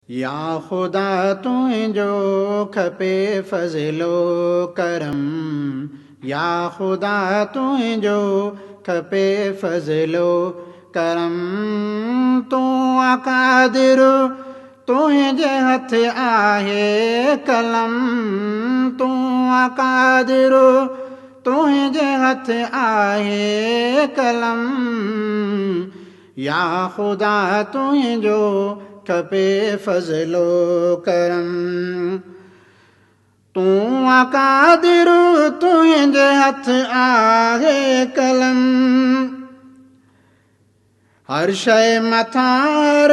يا خدا تنهنجو کپي فضل و ڪرم يا خدا تنهنجو کپي فضل و ڪرم تون آ قادر تنهنجي هٿ آهي قلم تون آ قادر تنهنجي هٿ آهي قلم يا خدا تنهنجو کپي فضل و ڪرم تون آ قادر تنهنجي هٿ آهي قلم هر شيء مٿان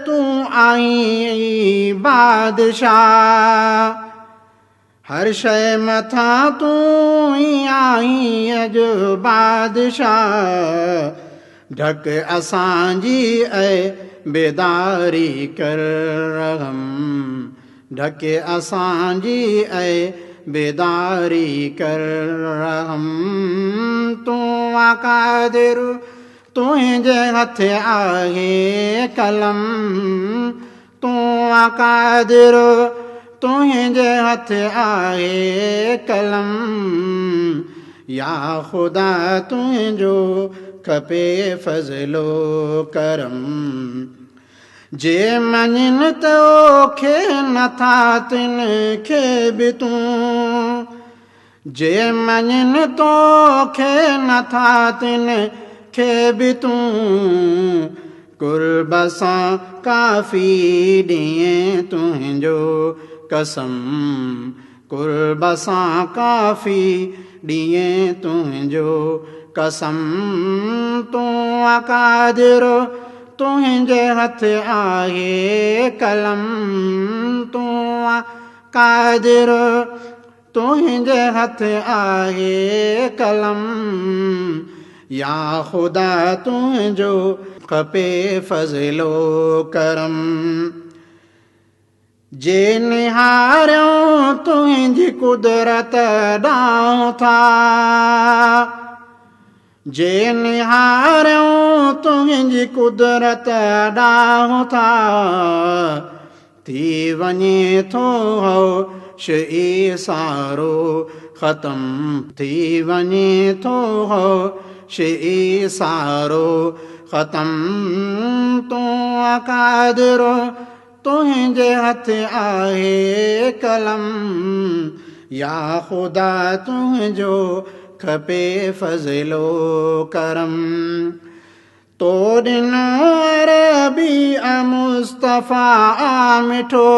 تون آهين بادشاهه هر شيء مٿان تون ئي آهين اڄ بادشاهه ڍڪ اسان جي اي بيداري ڪر رحم ڍڪ اسان جي اي بيداري ڪر رحم تون آ قادر تنهنجي هٿ آهي قلم تون آ قادر تنهنجي هٿ آهي قلم يا خدا تنهنجو کپي فضل و ڪرم جي مڃين ته اوکي نٿا تن کي به تون جي مڃين توکي نٿا تن کي به تون قرب سان ڪافي ڏينهن تنهنجو قسم قرب سان ڪافي ڏينهن تنهنجو قسم تون آ قادر تنهنجي هٿ آهي قلم تون آ قادر تنهنجي هٿ آهي قلم يا خدا تنهنجو کپي فضل و ڪرم جي نهاريون تنهنجي قدرت ڏانهن ٿا جي نهاريون تنهنجي قدرت ڏانهن ٿا ٿي وڃي ٿو هوش ئي سارو ختم ٿي وڃي ٿو هوش ئي سارو ختم تون آ قادر تنهنجي هٿ آهي قلم يا خدا تنهنجو کپي فضل و ڪرم تو ڏنو عربي ا مصطفيٰ آ مٺو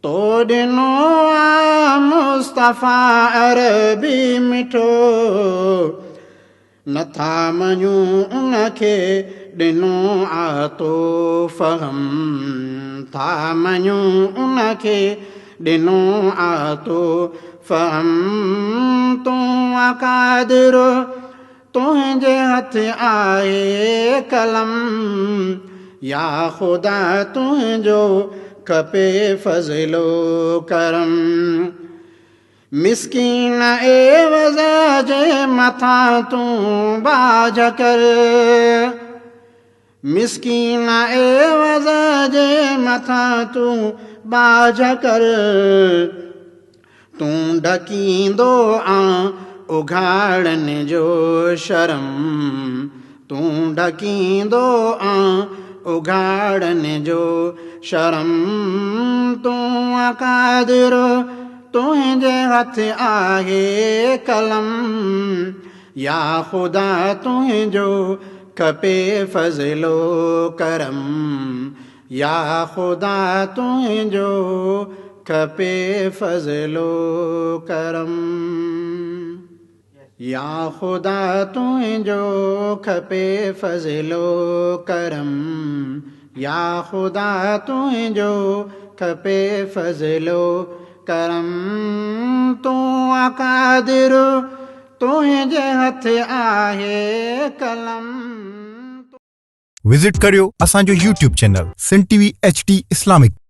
تو ڏنو آ مصطفيٰ عربي مٺو نٿا مڃون ان کي ڏنو آ تو فهم ٿا مڃون ان کي ڏنو آ تو فهم تون آ قادر تنهنجي هٿ آهي قلم يا خدا تنهنجو کپي فضل و ڪرم مسڪين عيوض جي مٿان تون باج ڪر مسڪين عيوض جي مٿان تون باج ڪر تون ڍڪيندو آن اگهاڙن جو شرم تون ڍڪيندو آن اگهاڙن جو شرم تون آن قادر تنهنجي هٿ آهي قلم يا خدا تنهنجو کپي فضل و ڪرم يا خدا تنهنجو کپي فضل و ڪرم يا خدا تنهنجو کپي فضل و ڪرم يا خدا تنهنجو کپي فضل و ڪرم تون آ قادر تنهنجي هٿ آهي قلم. وزٽ ڪريو اسان جو YouTube channel Sindh T V H D Islamic.